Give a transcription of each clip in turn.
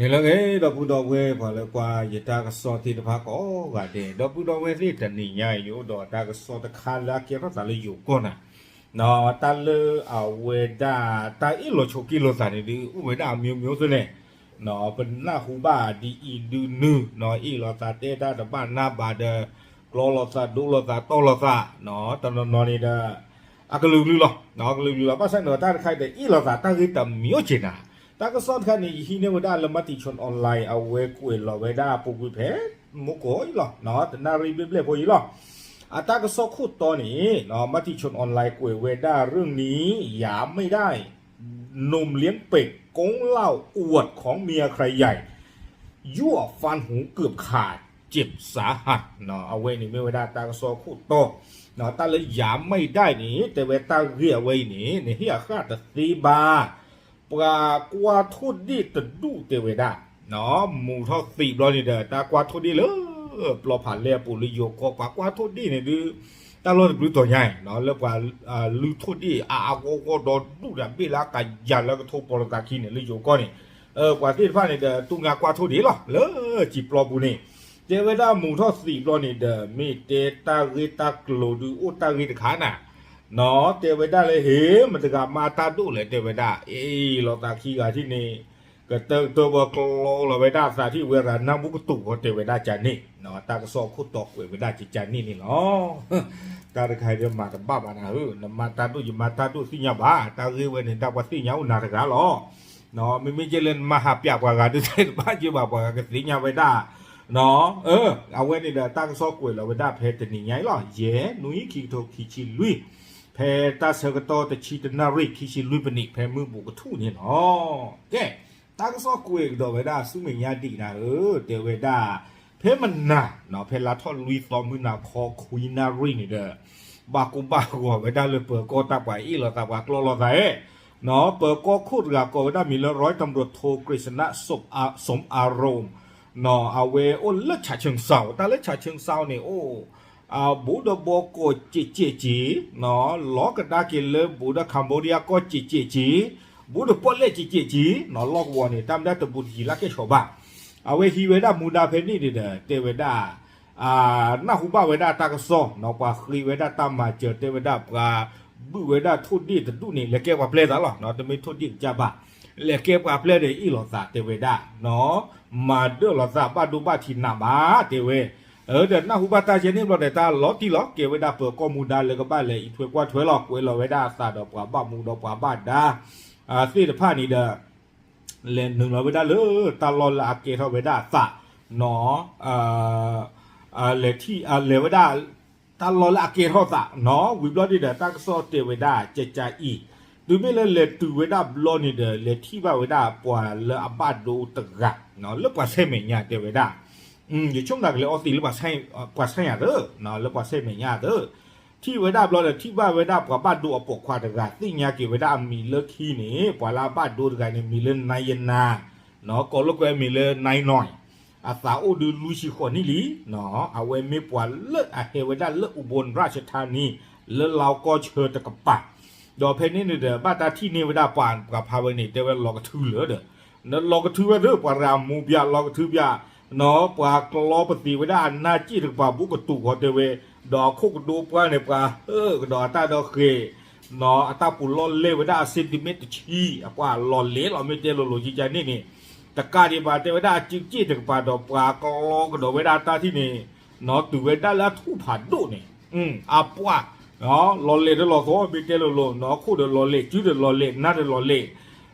န့ၣ်လၢအဂ့ၤ ဒီပုၢ်ဒီဝဲၢ်ပှၤလၢကွၢ်ယတၢ်ကစီၣ်သ့ၣ်တဖၣ်ကိးဂၤဒဲး, ဒီပုၢ်ဒီဝဲၢ်သ့ၣ်တနံၤညါအံၤ ယအိၣ်ဒီးတၢ်ကစီၣ်တခါလၢအကဲထီၣ်သးလၢယိၤကီၢ်နၤ, တၢ်လၢအဝဲဒၣ်တၢ်အ့ၣ်လိာ်ဆိးက့လိာ်သးန့ၣ်ဒုး အိၣ်ဝဲဒၣ်အမျိုးမျိုးသ့ၣ်န့ၣ်, ပနၢ်ဟူဘၣ်ဒ်အံၤဒုးနုၤ, အ့ၣ်လိာ်သးတဲတၢ်တဘၣ်နၢ်ဘၣ်ဒီး ကျီလိာ်သးဒိလိာ်သးတီၢ်လိာ်သး, တနီၤနီၤန့ၣ်ဒီး အကလုာ်ကလုာ်လီၤ, အကလုာ်ကလုာ်လီၤ. ဘၣ်ဆၣ်န့ၣ်ဒီးတၢ်တခါအံၤဒီး အ့ၣ်လိာ်သးတၢ်ဂ့ၢ်တမံၤအိၣ်က့ၤနၤ, တၢ်ကစီၣ်တခါန့ၣ် ယဟံးန့ၢ်ဝဲဒၣ်လၢ Matichon Online အဝဲကွဲးလီၤဝဲဒၣ်ပူၤကွံာ်ဖဲ မူကိးအံၤလီၤ, တနၣ်ရံၣ်ဘျဲၣ်ဘျဲၣ်ဖိအံၤလီၤ. အတၢ်ကစီၣ်ခိၣ်တီန့ၣ် Matichon Online ကွဲးဝဲဒၣ် เรื่องนี้ ย้ำไม่ได้ หนุ่มเลี้ยงเป็ดโก๊งเหล้าอวดของเมียใครใหญ่ ยั่วฟันหูเกือบขาด เจ็บสาหัส အဝဲန့ၣ်မ့ၢ်ဝဲဒၣ်တၢ်ကစီၣ်ခိၣ်တီ, တၢ်လၢ ย้ำไม่ได้ န့ၣ် တဲဝဲတၢ်ဂ့ၢ်အဝဲအံၤန့ၣ် နဟ့ၣ်အဃၣ်တသ့ဘၣ်, ပှၤကွၢ်ထိၣ်ဒ့ၣ်တဒူၣ်တဲဝဲဒၣ်, မူၤထီၣ်သံးဘျီန့ၣ်ဒီး တၢ်ကွၢ်ထိၣ်ဒ့ၣ်လၢ ပျီဖးလဲၢ်အပူၤလၢယိၤကီၢ် ပှၤကွၢ်ထိၣ်ဒ့ၣ်န့ၣ်ဒုး တၢ်လီၢ်တဘျုးတီၤညါအံၤ လၢပှၤလုၢ်ထိၣ်ဒ့ၣ်အါအါဂီၢ်ဂီၢ်ဒီးဒူၣ်ဒီးဘ့ၣ်လၢအကယၤလၢကထိပီၤလိာ်သးခံန့ၣ် လၢယိၤကီၢ်န့ၣ်, ပှၤသ့ၣ်တဖၣ်န့ၣ်ဒီး တူၢ်ငါကွၢ်ထိၣ်ဒ့ၣ်လီၤ လၢစံာ်ပျီပူၤန့ၣ်, တဲဝဲဒၣ်မူၤထီၣ်သံးဘျီန့ၣ်ဒီး မ့ၢ်တဲတၢ်ဂ့ၢ်တၢ်ကျိၤဒုးအိၣ်တၢ်ဂ့ၢ်တခါနၤ, တဲဝဲဒၣ်လၢ ဟ့ၣ် မတၤတဂၤမၤတၢ်ဒိၣ်လဲၣ် တဲဝဲဒၣ်, အ့ၣ်လိာ်သးခံဂၤထံၣ်န့ၣ် ကတၢၢ်ကတၢၢ်ဘၣ်ကျီလီၤဝဲဒၣ်အသးထံၣ်ဝဲရၤနၢ်ဘူၣ်ကတူာ်ဃီတဲဝဲဒၣ်ကန့ၣ်, တၢ်ကစီၣ်ခိၣ်တီကွဲးဝဲဒၣ်ကန့ၣ်န့ၣ်လီၤ. တၢ်တခါအံၤဒီးမၤတဘၣ်ဘၣ်နၤဧၢ, နမၤတၢ်ဒိၣ်ယမၤတၢ်ဒိၣ်သ့ၣ်ညါဘၣ်, တၢ်ဂ့ၢ်ဝဲန့ၣ် တၢ်ပှၤသ့ၣ်ညါအိၣ်နၤတဂၤလီၤ. မ့မ့ၢ်ကဲလၢနမၤဟးပၠးပှၤဂၤဒုး တဘၣ်ကဲဘၣ်ပှၤဂၤကသ့ၣ်ညါဝဲဒၣ်, အဝဲန့ၣ်ဒီးတၢ်ကစီၣ်ကွဲးလီၤဝဲဒၣ်ဖဲတနံၤညါအံၤလီၤ, ယဲၢ် နွံ ခံကထိခံဆံလွံၢ်, ဖဲတၢ်ဆၢကတီၢ်တဆံတနၣ်ရံၣ် ခံဆံလွံၢ်ပနံး ဖဲမုၢ်ဘူးကထူၣ်န့ၣ်လီၤ. ကဲ, တၢ်ကစီၣ်ကွဲးကဒီးဝဲဒၣ်ဆူမဲာ်ညါဒံးနၤဧၢ, တဲဝဲဒၣ် ဖဲမနၤ, ဖဲလါထီၣ်လွံၢ်သီမုၢ်နၤခီခွံနၣ်ရံၣ်န့ၣ်ဒီး ဘၣ်ကိၢ်ဘၣ်ဂီၤဝဲဒၣ်လၢပၢၤကီၢ်တၢ်ပှၤအ့ၣ်လိာ်သးပှၤကျီလိာ်သးဧၢ, ပၢၤကီၢ်ခိၣ်တဂၤကိးဝဲဒၣ်မံၤလၢ ร้อยตำรวจโท กฤษณะ สมอา- สมอารมณ์, အဝဲအိၣ်လၢ ฉะเชิงเทรา, တၢ်လၢ ฉะเชิงเทรา န့ၣ် အိၣ် ဘူးဒီးဘီကီၢ်စဲးစဲးက့ၤ, လီၤကဒါက့ၤလၢဘူးဒီး Cambodia ကီၢ်စဲးစဲးက့ၤ, ဘူးဒီးပီၣ်လဲၣ်စဲးစဲးက့ၤ, လီၢ်ကဝီၤန့ၣ် တၢ်မ့ၢ်ဒၣ်တဘူးတယံၤလၢကဲၣ်ဆိးဘၣ်. အဝဲဟံးဝဲဒၣ်မူဒါဖဲန့ၣ်န့ၣ်ဒီး တဲဝဲဒၣ် နၢ်ဟူဘၣ်ဝဲဒၣ်တၢ်ကစီၣ်, ပှၤဃ့ဝဲဒၣ်တၢ်မၤစၢၤ တဲဝဲဒၣ်ပှၤ ဘုၣ်ဝဲဒၣ်ထိၣ်ဒ့ၣ်တဒူၣ်န့ၣ် လဲၤကဲပှၤပျဲၢ်သးလီၤ, တမ့ၢ်ထိၣ်ဒ့ၣ်ကစၢ်ဘၣ်, လဲၤကဲပှၤပျဲၢ်ဒီးအ့ၣ်လိာ်သးတဲဝဲဒၣ်, မၤဒၢၣ်လိာ်သးဘၣ်ဒိဘၣ်ထံးနးဘၣ်တဲဝဲ, ဒီးနၢ်ဟူဘၣ်တၢ်ကဲန့ၣ်ဘျီဒီး တၢ်လီၤတံၢ်လီၤကဲၤဝဲဒၣ်ပၢၤကီၢ်မူဒါလၢကဘၣ်လဲၤအံးထွဲကွၢ်ထွဲလီၤ, ကွဲးလီၤဝဲဒၣ်အသးဒီးပှၤဘၣ်မူဒီးပှၤဘၣ်ဒါ သ့ၣ်တဖၣ်န့ၣ်ဒီး လဲၤနုာ်လီၤဝဲဒၣ်လၢတၢ်လီၢ်လၢအကဲထီၣ်ဝဲဒၣ်အသး, လဲၤထံၣ် လဲၤဝဲဒၣ် တၢ်လီၢ်လၢအကဲထီၣ်သး, ဝံၤဘျီဒုဒီး တၢ်ကစီၣ်တဲဝဲဒၣ်ကကးအံၤ, တုၤမ့ၢ်လၢလဲၤတုၤဝဲဒၣ်ဘျီန့ၣ်ဒီး လဲၤထံၣ်ဘၣ်ဝဲဒၣ်ပှၤလၢအဘၣ်ဒိတဂၤ, လၢပှၤဆဲမဲာ်ညါတဲဝဲဒၣ်, ယဆိကမိၣ်ကလဲၤအီသံးလၢ ပှၤဆါယၤသၢ, လၢပှၤဆဲမဲာ်ညါသၢ, ထံၣ်ဝဲဒၣ်ဘျီဒီး ထံၣ်ဘၣ်ဝဲဒၣ်ပှၤဘၣ်ဒိအပိာ်ခွါတဂၤ သ့ၣ်ညါက့ၤဝဲဒၣ်အမံၤလၢခံန့ၣ် ပှၤလၢအဘၣ်ဒိတဂၤန့ၣ် မံၤလၢနါယနၤ, ကိးလိာ်ကွဲမံၤလၢနါနီၢ်, အသးအိၣ်ဒုးလွံၢ်ဆံဃိးနံၣ်လံ, အဝဲမ့ၢ်ပှၤလၢအဟဲဝဲဒၣ်လၢ อุบลราชธานี လၢလါကီဆၢတကပၤ, ဒီးဖဲန့ၣ်န့ၣ်ဒီး ဘၣ်တၢ်ထံၣ်န့ၢ်ဝဲဒၣ်ပှၤ ပှၤဖါဝဲန့ၣ် တဲဝဲလီၤကထုလၢာ်ဒီး လီၤကထုဝဲသ့ၣ် ပှၤတဂၤမူၤဘၣ် လီၤကထုဘၣ်, ပှၤကျီပသံးဝဲဒၣ်အနၢ်စ့ၣ်တကပၤဘူးကတူာ်ဃီတဲဝဲ, ဒီးအခိၣ်ကဒိပှၢ်န့ၣ် ပှၤဟၢကဒီးအတၢ်ဒီးဃဲၤ, အတၢ်ပူၤလီၢ်လဲၢ်ဝဲဒၣ်အ centimeter တဆံ, အပှၤလီၤလဲၤလီၤ မ့ၢ်တဲလိၤလိၤကကန့ၣ်န့ၣ်, တကးဒံးဘၣ်တဲဝဲဒၣ်အစ့ၣ်တကပၤဒီး ပှၤကျီကဒီးဝဲဒၣ်တၢ်ထံၣ်န့ၣ်, တုၤဝဲဒၣ်လၢအထူၣ်ဖးဒိၣ်န့ၣ်, အပှၤ လီၤလဲၤတလီၤသီ မ့ၢ်တဲလိၤလိၤ အခိၣ်ဒီးလီၤလဲၤ စုဒီးလီၤလဲၤ နၢ်ဒီးလီၤလဲၤ,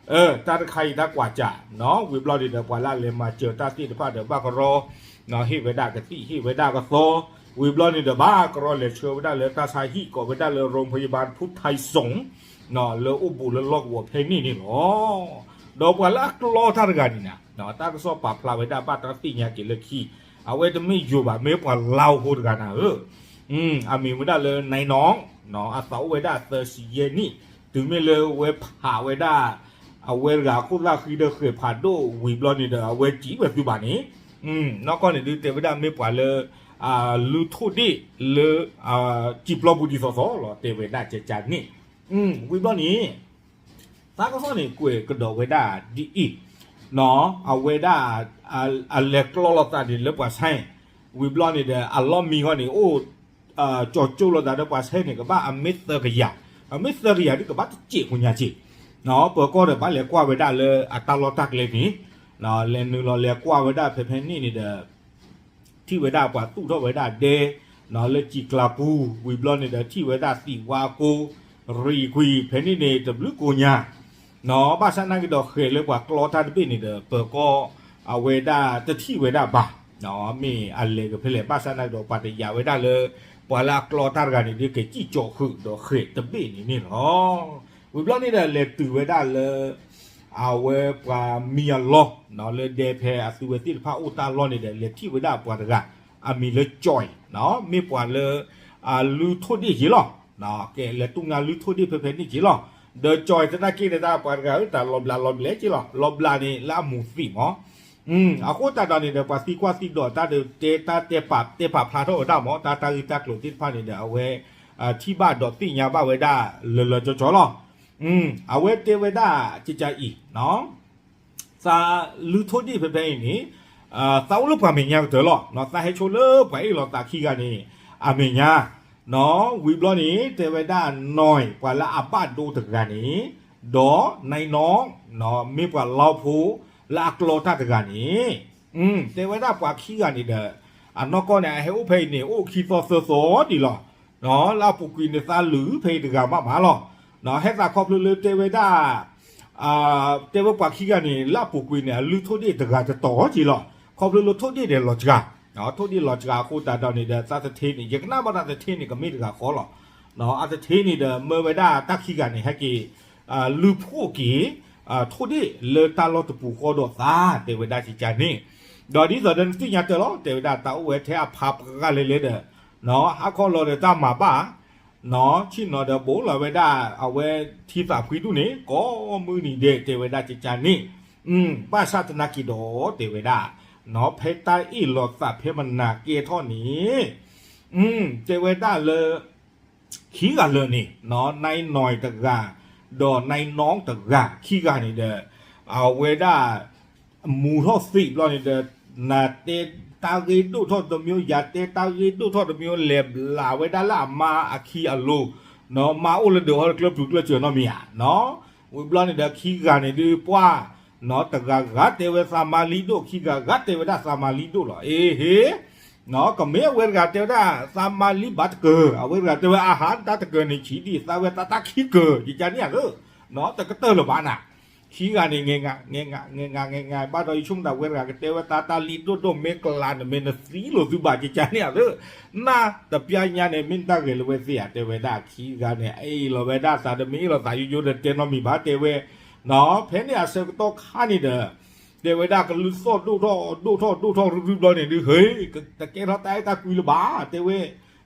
တၢ်တခါအံၤတၢ်ကွၢ်စး, ဝံၤဘျီန့ၣ်ဒီး ပှၤလၢအလဲၤမၤစၢၤတၢ်သ့ၣ်တဖၣ်ဒီးဘၣ်ကရီ, ဟ့ၣ်ဝဲဒၣ်ကသံၣ် ဟ့ၣ်ဝဲဒၣ်ကသီ, ဝံၤဘျီန့ၣ်ဒီး ဘၣ်ကရီလဲၤဆှၢဝဲဒၣ်လၢတၢ်ဆါဟံၣ် ကိးဝဲဒၣ်လၢ โรงพยาบาลพุทธไทยสงฆ์ လၢအိၣ်ဘူးလၢလီၢ်ကဝီၤဖဲန့ၣ်န့ၣ်လီၤ. ဒီးပှၤလၢအကျီတၢ်တဂၤန့ၣ်နၤ, တၢ်ကစီၣ်ပာ်ဖျါဝဲဒၣ်ဘၣ်တၢ်သ့ၣ်ညါက့ၤလၢခံ, အဝဲတမ့ၢ်ယိၤဘၣ် မ့ၢ်ပှၤလါအိၣ်ဖိတဂၤနၤဧၢ, အမံၤဝဲဒၣ်လၢ နါနီၢ်, အသးအိၣ်ဝဲဒၣ်သၢဆံယဲၢ်နံၣ်, တုၤမ့ၢ်လၢဝဲဖးဝဲဒၣ် အဝဲတဂၤအခိၣ်သၣ်ဃံဒီးဃဲၤဖးဒိၣ်ဝံၤဘျီန့ၣ်ဒီး အဝဲစံးဝဲသုဘၣ်န့ၣ်, နီၢ်ကီၢ်န့ၣ်ဒုးတဲဝဲဒၣ်မ့ၢ်ပှၤလၢ လုၢ်ထိၣ်ဒ့ၣ်လၢ စံာ်ပျီပူၤဒ်သိးသိးလီၤ တဲဝဲဒၣ်ကကန့ၣ်, ဝံၤဘျီန့ၣ် တၢ်ကစီၣ်န့ၣ်ကွဲးကဒီးဝဲဒၣ်ဒ်အံၤ, အဝဲဒၣ် အလဲၤကျီလိာ်သးန့ၣ်လၢပှၤဆဲး, ဝံၤဘျီန့ၣ်ဒီး အလီၢ်မံဃီန့ၣ် အိၣ် ကၠီၤကၠိလိာ်သးဒီးပှၤဆဲးန့ၣ် ကဘၣ်အမ့ၢ်သၢကယၤ, အမ့ၢ်သၢကယၤဒ်ကဘၣ်တစဲးဖိညါက့ၤ, ပၢၤကီၢ်ဒီးဘၣ်လဲၤကွၢ်ဝဲဒၣ်လၢအတၢ်လီၢ်တၢ်ကျဲန့ၣ်, လဲၤနုာ်လီၤလဲၤကွၢ်ဝဲဒၣ်ဖဲဖဲန့ၣ်န့ၣ်ဒီး ထံၣ်ဝဲဒၣ်ပှၤသူၣ်ထီၣ်ဝဲဒၣ်ဒဲ လၢစံာ်ကျါပူၤ, ဝံၤဘျီန့ၣ်ဒီးထံၣ်ဝဲဒၣ်သံးဝါကိ ရံးကွံာ်ဖဲန့ၣ်န့ၣ် တဘျုးကိညါ, ဘၣ်ဆၣ်နာ်က့ၤဒီးဃဲၤလၢပှၤကျီတၢ်တဘ့ၣ်န့ၣ်ဒီး ပၢၤကီၢ်အဝဲဒၣ်တထံၣ်ဝဲဒၣ်ဘၣ်, မ့ၢ်အလဲၤကဖဲလဲၣ် ဘၣ်ဆၣ်နာ်က့ၤဒီးပှၤတယာ်ဝဲဒၣ်လၢ ပှၤလၢအကျီတၢ်တဂၤန့ၣ်ဒီး ကစံၣ်ကၠီၤဃုာ်ဒီးဃဲၤတဘ့ၣ်န့ၣ်န့ၣ်လီၤ. ဝံၤဘျီန့ၣ်ဒီးလဲၤတုၤဝဲဒၣ်လၢ အဝဲပှၤမံအလီၢ် လၢဒဲဖဲအသုဝဲသ့ၣ်တဖၣ်အိၣ်တၢ်လီၢ်န့ၣ်ဒီး လဲၤထံၣ်ဝဲဒၣ်ပှၤတဂၤ အမံၤလၢကၠီၤအံၤ, မ့ၢ်ပှၤလၢ အလုၢ်ထိၣ်ဒ့ၣ်က့ၤလီၤ, ကဲလဲၤတူၢ်ငါလုၢ်ထိၣ်ဒ့ၣ်ဖဲဖဲန့ၣ်က့ၤလီၤ, ဒီးကၠီၤအံၤသနာ်က့န့ၣ် တၢ်ပှၤတဂၤဧၢ တၢ်လီၤဘျးလီၤဘျဲးက့ၤလီၤ, လီၤဘျးန့ၣ်လၢအမူၤသံးမး, အဃိသတးဒီးန့ၣ်ဒီး ပှၤသံကွၢ်သံဒိးတၢ်ဒီး တဲတၢ်တဲပာ်တဲပာ်ဖျါထီၣ်ဝဲဒၣ်မး တၢ်တၢ်ဂ့ၢ်တၢ်ကျိၤသ့ၣ်တဖၣ်န့ၣ်ဒီး အဝဲ ထံၣ်ဘၣ်ဒီးသ့ၣ်ညါဘၣ်ဝဲဒၣ် လၢာ်လၢာ်ကၠီကၠီလီၤ. အဝဲတဲဝဲဒၣ်ကကါအံၤ, သးလုၢ်ထိၣ်ဒ့ၣ်ဖဲဖဲအံၤန့ၣ် သးအိၣ်လၢပှၤမဲာ်ညါကတၢၢ်လီၤ, သးဟဲဆိလၢပှၤအ့ၣ်လိာ်သးခံဂၤန့ၣ် အမဲာ်ညါ, ဝံၤဘျီန့ၣ် တဲဝဲဒၣ်နီၢ် ပှၤလၢအဘၣ်ဒိတဂၤန့ၣ်, ဒီးနံနီၣ် မ့ၢ်ပှၤလီဖိ လၢအကျီတၢ်တဂၤန့ၣ်, တဲဝဲဒၣ်ပှၤခံဂၤန့ၣ်ဒီး အနီၢ်ကီၢ်န့ၣ် အဟဲအိၣ်ဖဲအံၤန့ၣ် အိၣ်ခံသီသၢသီဒံးလီၤ, လၢအပူၤကွံာ်န့ၣ် သးလုၢ်ဖဲအံၤတဂၤမးမးလီၤ, ဟဲသးခီဖျိလၢတဲဝဲဒၣ် တဲဝဲပှၤခံဂၤန့ၣ် လၢအပူၤကွံာ်န့ၣ် အလုၢ်ထိၣ်ဒ့ၣ်တဂၤတတီၤက့ၤလီၤ, ခီဖျိလၢထိၣ်ဒ့ၣ်န့ၣ်လီၤစှၤ, ထိၣ်ဒ့ၣ်လီၤစှၤအဃိသတးဒီးန့ၣ်ဒီး သးသထ့န့ၣ် ယကနၣ်ဘၣ်သးသထ့န့ၣ် ကမ့ၢ်တဂၤဃီလီၤ, အသထ့န့ၣ်ဒီး မၢဝဲဒၣ်တၢ်ခံဂၤန့ၣ် ဟဲက့ၤ လုၢ်ဖှိၣ်က့ၤ ထိၣ်ဒ့ၣ်လၢတၢ်လီၢ်တပူၤဃီဒီးသး တဲဝဲဒၣ်ကကါန့ၣ်, ဒီးဒ်သိးဒီးနသ့ၣ်ညါတၢ်လီၤ တဲဝဲဒၣ်တၢ်အိၣ်ဝဲထဲအဖါပှၢ်လဲၤလဲၤဒီး ဟးခီလီၤဒီးတၢ်မၤဘၣ် ဆ့ၣ်နီၤဒီးဘိးလီၤဝဲဒၣ် အဝဲထံသးဖှံဒူၣ်န့ၣ် ကိးမုၢ်နံၤဒဲး တဲဝဲဒၣ်ကကါန့ၣ်, ဘၣ်ဆၣ်သနာ်က့ဒီး တဲဝဲဒၣ် ဖဲတၢ်အ့ၣ်လိာ်သးဖဲမနၤကဲထီၣ်န့ၣ် တဲဝဲဒၣ်လၢ ခံဂၤလၢာ်န့ၣ် နံနီၣ်တဂၤ ဒီးနံနီၣ်တဂၤ ခံဂၤန့ၣ်ဒီး အဝဲဒၣ် မူၤထီၣ်သံးဘျီန့ၣ်ဒီး နၤတဲတၢ်ဂ့ၢ်ဒိၣ်ထီၣ်တမံၤ ယၤတဲတၢ်ဂ့ၢ်ဒိၣ်ထီၣ်တမံၤ လဲၤဘျးဝဲဒၣ်လၢအမါအခံအလိၤ, မါအိၣ်လၢဒၢးဟီၣ်တကျၢၢ်ပျုၤကျၢၢ်စၢၤနီတမံၤဧါ, ဝံၤဘျီန့ၣ်ဒီး ခံဂၤန့ၣ်ဒုးပှၢ် တဂၤဂၤတဲဝဲသးမါလံဒိၣ် ခံဂၤဂၤတဲဝဲဒၣ်သးမါလံဒိၣ်လီၤ. အ့ဟ့ ကမ့ၢ်အဝဲတဂၤတဲဝဲဒၣ် သးမါလံဘၣ်တကၢၢ် အဝဲတဂၤတဲဝဲ အဟါ တၢ်တကၢၢ်န့ၣ် ဆံးဒံးသးဝဲသးတၢ်ခံကၢၢ် ကကါန့ၣ်ဧါသၢ, တကတၢၢ်လၢၤဘၣ်နၤ, ခံဂၤန့ၣ် ငဲၤငးငဲၤငးငဲၤငး ဘၣ်ဒီးယဆိကမိၣ်ဒၣ်ဝဲတဂၤကတဲဝဲသးတၢ်လံဒိၣ်ဒိၣ် မ့ၢ်ကလၤန့ၣ် မ့ၢ်နသံလိာ်သုဘၣ် ကကါန့ၣ်ဧါသၢ, နတပျၢ်ညါန့ၣ် မ့ၢ်တၢ်ဂဲၤလၢဝဲသ့ဧါ တဲဝဲဒၣ်ခံဂၤန့ၣ် အ့ၣ်လိာ်ဝဲဒၣ်သးဒီး မ့ၢ်အ့ၣ်လိာ်သးယိယိဒီးတဲနီတမံၤဘၣ် တဲဝဲ ဖဲန့ၣ်အဆၢကတီၢ်ခါန့ၣ်ဒီး တဲဝဲဒၣ်ကလုၢ်သီၣ်ဒိၣ်ထီၣ်ဒိၣ်ထီၣ်ဒိၣ်ထီၣ်ရုၢ်ရုၢ်ဘျီန့ၣ်ဒုး ဟ့ တကဲထီၣ်တၢ်အဲၣ်တၢ်ကွံလၢၤဘၣ် တဲဝဲ,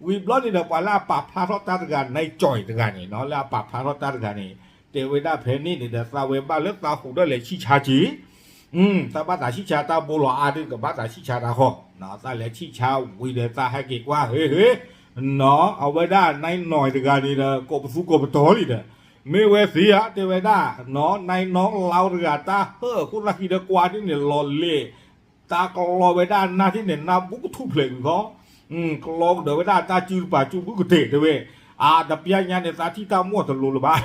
ဝံၤဘျီန့ၣ်ဒီး ပှၤလၢအပာ်ဖျါထီၣ်တၢ်တဂၤ နံကၠီၤအံၤတဂၤန့ၣ် လၢအပာ်ဖျါထီၣ်တၢ်တဂၤန့ၣ် တဲဝဲဒၣ်ဖဲန့ၣ်န့ၣ်ဒီး သးဝဲဘၣ်လၢသးဟူးဒီးလဲၤဆံၣ်ဆါက့ၤ သးဘၣ်သးဆံၣ်ဆါတၢ်ဘိလီၤအါဒုး ကဘၣ်သးဆံၣ်ဆါတၢ်ဃီ, သးလဲၤဆံၣ်ဆါဝံၤဒီး သးဟဲက့ၤကွၢ် ဟ့ ဟ့ အဝဲဒၣ်နံနီၣ်တဂၤန့ၣ်ဒီး ကိးပသူကိးပတီၤလံဒီး မ့ၢ်ဝဲသ့ဧါ တဲဝဲဒၣ် နံနီၣ်လါတဂၤ တၢ်ဟၢၣ်အခိၣ်သၣ်ဃံဒီးကွၢ်ဒ်န့ၣ် လီၤလဲၤ တၢ်ကလီဝဲဒၣ်နၢ်ဒ်န့ၣ် နၢ်ဘူးကထူၣ်ဖျဲးကွံာ်ဃီ ကလီကဒီးဝဲဒၣ်တၢ်စုတပၤ စုဘူးကတဲာ်တဲဝဲ, အတပျၢ်ညါန့ၣ် သးထံၣ်တၢ်မိၣ်တလိၤလၢၤဘၣ်,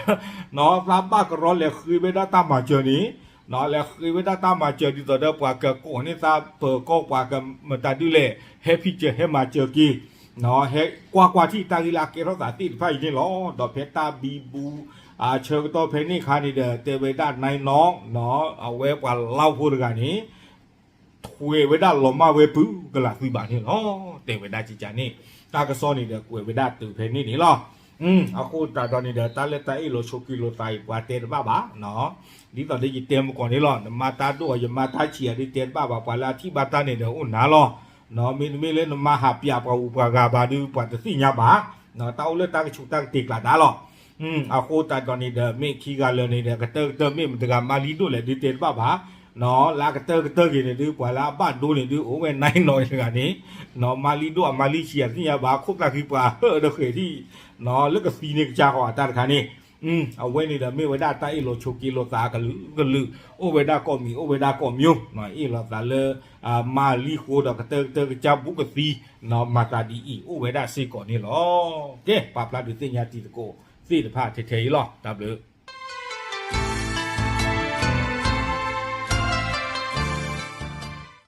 သးဘၣ်ကရီလဲၤဃ့ဝဲဒၣ်တၢ်မၤစၢၤန့ၣ်, လဲၤဃ့ဝဲဒၣ်တၢ်မၤစၢၤဒ်သိးဒီး ပှၤကကိးန့ၢ်သးပၢၤကီၢ် ပှၤကမတၤဒုးလဲၣ် ဟဲဖံးစၢၤဟဲမၤစၢၤက့ၤ, ဟဲကွၢ်ကွၢ်ထံၣ်တၢ်ဂ့ၢ်လၢအကဲထီၣ်သးသ့ၣ်တဖၣ်အံၤန့ၣ်လီၤ. ဒီးဖဲတၢ်ဘံဘူ အဆၢကတီၢ်ဖဲန့ၣ်အခါန့ၣ်ဒီး တဲဝဲဒၣ်နံနီၣ် အဝဲပှၤလါဖိတဂၤန့ၣ် ထွဲးဝဲဒၣ်လီၤမၢ်ဝဲပုၢ်ကလးသုဘၣ်န့ၣ်လီၤ. တဲဝဲဒၣ်ကကါန့ၣ် တၢ်ကစီၣ်န့ၣ်ဒီးကွဲးဝဲဒၣ်တုၤဖဲန့ၣ်န့ၣ်လီၤ. အဃိသတးဒီးန့ၣ်ဒီး တၢ်လၢတၢ်အ့ၣ်လိာ်ဆိးက့လိာ်သးအံၤ ပှၤတဲတဘၣ်ဘၣ်, ဒ်သိးဒီးယတဲမုၢ်ကီၢ်န့ၣ်လီၤ. နမၤတၢ်ဒိၣ်အီၤ ယမၤတၢ်ဆံးအီၤဒုးတဲတဘၣ်ဘၣ်, ပှၤလၢအထံၣ်ဘၣ်တၢ်န့ၣ်ဒီးအိၣ်နၤလီၤ. မ့တမ့ၢ်လၢနမၤဟးပၠးပှၤဂုၤပှၤဂၤဘၣ်ဒုး ပှၤတသ့ၣ်ညါဘၣ်. တၢ်အိၣ်လၢတၢ်ကဆူးတၢ်ကတ့ၤကျးဒၣ်လီၤ. အဃိသတးဒီးန့ၣ်ဒီး မ့ၢ်ခံဂၤလၢာ်န့ၣ်ဒီး ကတၢၢ်ကတၢၢ် မ့ၢ်မတၤတဂၤမၤလံဒိၣ်လဲၣ်ဒုးတဲတဘၣ်ဘၣ်. လၢအကတၢၢ်ကတၢၢ်ဂ့ၤန့ၣ်ဒုး ပှၤလၢအဘၣ်ဒိန့ၣ်ဒုး အိၣ်ဝဲနံနီၣ်တဂၤန့ၣ်, မၤလံဒိၣ်အမၤလံဆံးအသ့ၣ်ညါဘၣ် ခိၣ်သၣ်ဃံပှၤဟၢၣ်ဒီးဃဲၤထံၣ် လၢကသံန့ၣ်ကစၢ်ဃီအတၢ်တခါန့ၣ် အဝဲန့ၣ်ဒီးမ့ၢ်ဝဲဒၣ်တၢ်အ့ၣ်လိာ်ဆိးက့လိာ်သးကလုာ်ကလုာ်, အိၣ်ဝဲဒၣ်ကိးမံၤ အိၣ်ဝဲဒၣ်ကိးမံၤ, အ့ၣ်လိာ်သးလၢ မၤလံဃိဒီးကတၢၢ်ကတၢၢ်ကစၢ်ဘူးကသံ, မၤသးဒ်အံၤ အိၣ်ဝဲဒၣ်စ့ၢ်ကီးန့ၣ်လီၤ. ကဲ ပာ်ဖျါဒုးသ့ၣ်ညါတံၤသကိးသ့ၣ်တဖၣ်ထဲထဲအံၤလီၤ. တၢ်ဘျုး